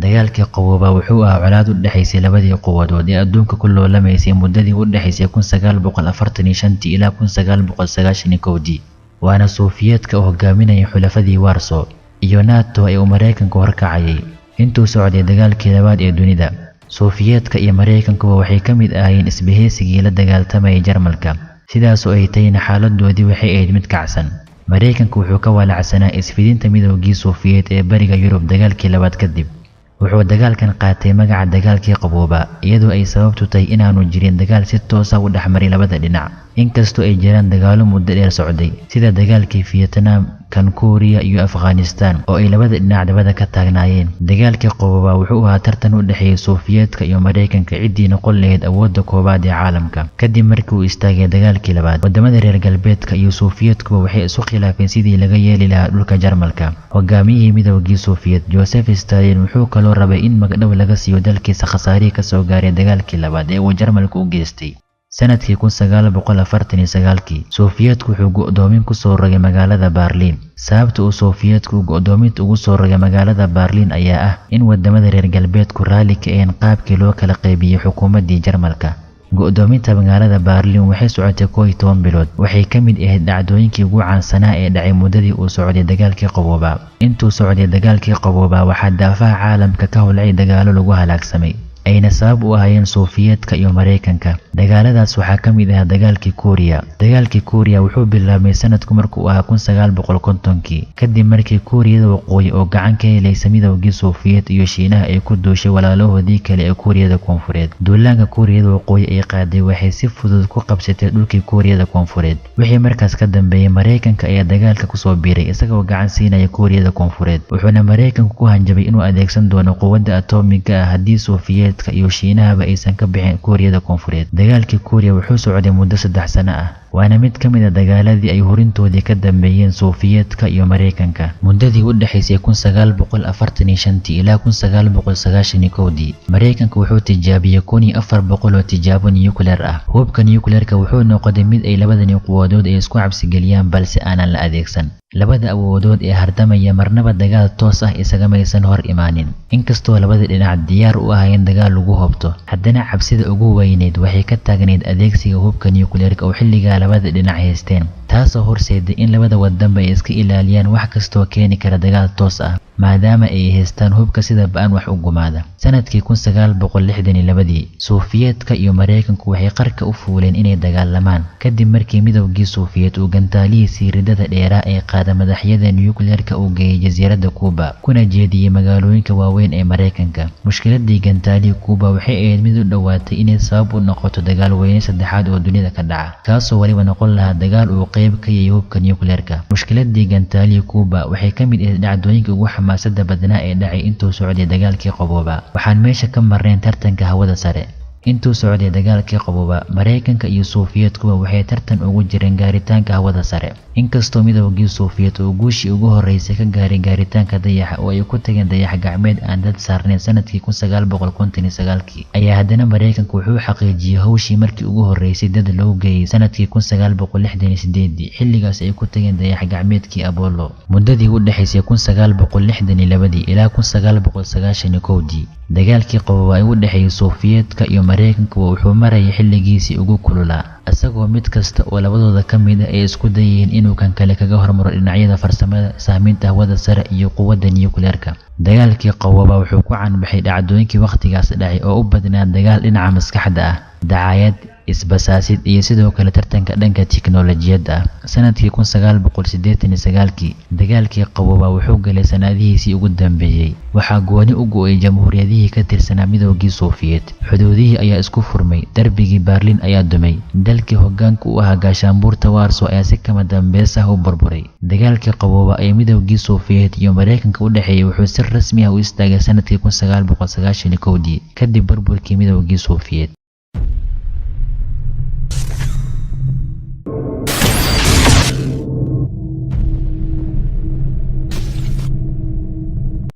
Dagaalkii Qaboobaa wuxuu ahaa colaad u dhaxaysay labadii quwadood ee adduunka ku loolamaysay muddadii u dhaxaysay 1945 ilaa 1991, waana Sofiyeetka oo hogaaminayay xulafadii Warsaw iyo NATO ee uu Mareykanku horkacayay. Intuu socday dagaalkii labaad ee dunida, Sofiyeetka iyo Mareykankuba waxay ka mid ahaayeen isbahaysigii la dagaaltamayay Jarmalka, sidaas oo ay tahayna xaaladdoodii waxay ahayd mid kacsan. Mareykanku wuxuu ka walaacsanaa isfidinta Midowgii Sofiyeet ee Bariga Yurub dagaalkii labaad kadib. Wuxuu dagaalkan qaatay magaca dagaalkii Qaboobaa, iyadoo ay sababtu tahay inaanu jirin dagaal si toos ah u dhexmaray labada dhinac, inkastoo ay jiraan dagaallo muddo dheer socday, sida dagaalkii Vietnam, kan Kuuriya iyo Afghanistan oo ay labada dhinac dabada ka taagnaayeen. Dagaalkii Qaboobaa wuxuu ahaa tartan u dhexeeyay Sofiyeetka iyo Mareykanka ciddii noqon lahayd awoodda koowaad ee caalamka. Kadib markii uu istaagay dagaalkii labaad, waddamada reer galbeedka iyo Sofiyeetkuba waxay isu khilaafeen sidii laga yeeli lahaa dhulka Jarmalka. Hogaamiyihii Midowgii Sofiyeet, Joseph Stalin, wuxuu kaloo rabay in magdhow laga siiyo dalkiisa khasaarihii ka soo gaaray dagaalkii labaad ee uu Jarmalku u geystay. Sanadkii 1949kii, Sofiyeetku wuxuu go'doomin ku soo rogay magaalada Berlin. Sababta uu Sofiyeetku go'doominta ugu soo rogay magaalada Berlin ayaa ah in waddamada reer galbeedku raalli ka ahayn qaabkii loo kala qaybiyey xukuumaddii Jarmalka. Go'doominta magaalada Berlin waxay socotay 11 bilood. Waxay ka mid ahayd dhacdooyinkii ugu caansanaa ee dhacay muddadii uu socday dagaalkii Qaboobaa. Intuu socday dagaalkii Qaboobaa, waxaa daafaha caalamka ka holcay dagaallo lagu halaagsamay, ayna sabab u ahaayeen Sofiyeetka iyo Mareykanka. Dagaaladaas waxaa ka mid ahaa dagaalkii Kuuriya. Dagaalkii Kuuriya wuxuu bilaabmay sanadku markuu ahaa 1950kii, kadib markii Kuuriyada Waqooyi oo gacan ka helaysa Midowgii Sofiyeet iyo Shiinaha ay ku duushay walaalahoodii kale ee Kuuriyada Koonfureed. Duulaanka Kuuriyada Waqooyi ay qaaday waxay si fudud ku qabsatay dhulkii Kuuriyada Koonfureed. Wixii markaas ka dambeeyay, Mareykanka ayaa dagaalka ku soo biiray isagoo gacan siinaya Kuuriyada Koonfureed, wuxuuna Mareykanku ku hanjabay inuu adeegsan doono quwadda atoomiga ah haddii Sofiyeet iyo Shiinahaba aysan ka bixin Kuuriyada Koonfureed. Dagaalkii Kuuriya wuxuu socday muddo 3 sano ah, waana mid ka mid ah dagaaladii ay hurintoodii ka dambeeyeen Sofiyeetka iyo Mareykanka. Muddadii u dhaxaysay 1945 ilaa 1991, Mareykanku wuxuu tijaabiyey 1400 oo tijaabo nukleer ah. Hubka nukleerka wuxuu noqday mid ay labadani quwadood ay isku cabsi geliyaan, balse aanan la adeegsan. Labada awoodood ee hardamaya marnaba dagaal toos ah isagamaysan hor imaanin. Inkastoo labada dhinac diyaar u ahaayeen dagaal lagu hobto, haddana cabsida ugu weyneyd waxay ka taagneyd adeegsiga hubka nukleerka oo xilligaa labada dhinac haysteen, taasoo horseeday in labada wadanba ay iska ilaaliyaan wax kastoo keeni kara dagaal toos ah, maadaama ay haystaan hubka sida ba'an wax u gumaada. Sanadkii 1962, Sofiyeetka iyo Mareykanku waxay qarka u fuuleen inay dagaalamaan, kadib markii Midowgii Sofiyeet uu gantaalihiisii riddada dheeraa ee qaada madaxyada nukleerka uu geeyay jasiiradda Kuuba, kuna jeediyey magaalooyinka waaweyn ee Mareykanka. Mushkiladdii gantaalihii Kuuba waxay ahayd mid u dhowaatay inay sabab u noqoto dagaal weyne saddexaad oo dunida ka dhaca, kaasoo waliba noqon lahaa dagaal uu qayb ka yahay hubka nukleerka. Mushkiladdii gantaalihii Kuuba waxay ka mid ahayd dhacdooyinkii ugu xamaasadda badnaa ee dhacay intuu socday dagaalkii Qaboobaa. Waxaan meesha ka marnayn tartanka hawada sare. Intuu socday dagaalkii Qaboobaa, Mareykanka iyo Sofiyeetkuba waxay tartan ugu jireen gaaritaanka hawada sare. Inkastoo Midowgii Sofiyeet uu guushii ugu horreysay ka gaaray gaaritaanka dayaxa oo ay ku tageen dayax gacmeed aan dad saarnayn sanadkii 1959kii, ayaa haddana Mareykanku wuxuu xaqiijiyey hawshii markii ugu horreysay dad loo geeyay sanadkii 1968, xilligaas ay ku tageen dayax gacmeedkii Apollo. Muddadii u dhaxaysay 1962 ilaa 1991, dagaalkii Qaboobaa ee u dhexeeyay Sofiyeetka iyo Mareykanku wuxuu marayay xilligiisii ugu kululaa, isagoo mid kasta oo labadooda ka mid ah ay isku dayayeen inuu kan kale kaga hormaro dhinacyada farsamada, sahminta hawada sare iyo quwadda nukleerka. Dagaalkii Qaboobaa wuxuu ku caan baxay dhacdooyinkii waqtigaas dhacay oo u badnaa dagaal dhinaca maskaxda ah, dacaayad, isbasaasid iyo sidoo kale tartanka dhanka tiknoolajiyadda ah. Sanadkii 1989kii, dagaalkii Qaboobaa wuxuu galay sanadihiisii ugu dambeeyay. Waxaa gooni u go'ay jamhuuriyadihii ka tirsanaa Midowgii Sofiyeet. Xuduudihii ayaa isku furmay, darbigii Berlin ayaa dumay, dalkii hoggaanka u ahaa gaashaanbuurta Warsaw ayaa si kama dambeys ah u burburay. Dagaalkii Qaboobaa ee Midowgii Sofiyeet iyo Mareykanka u dhexeeyay wuxuu si rasmi ah u istaagay sanadkii 1991, kadib burburkii Midowgii Sofiyeet.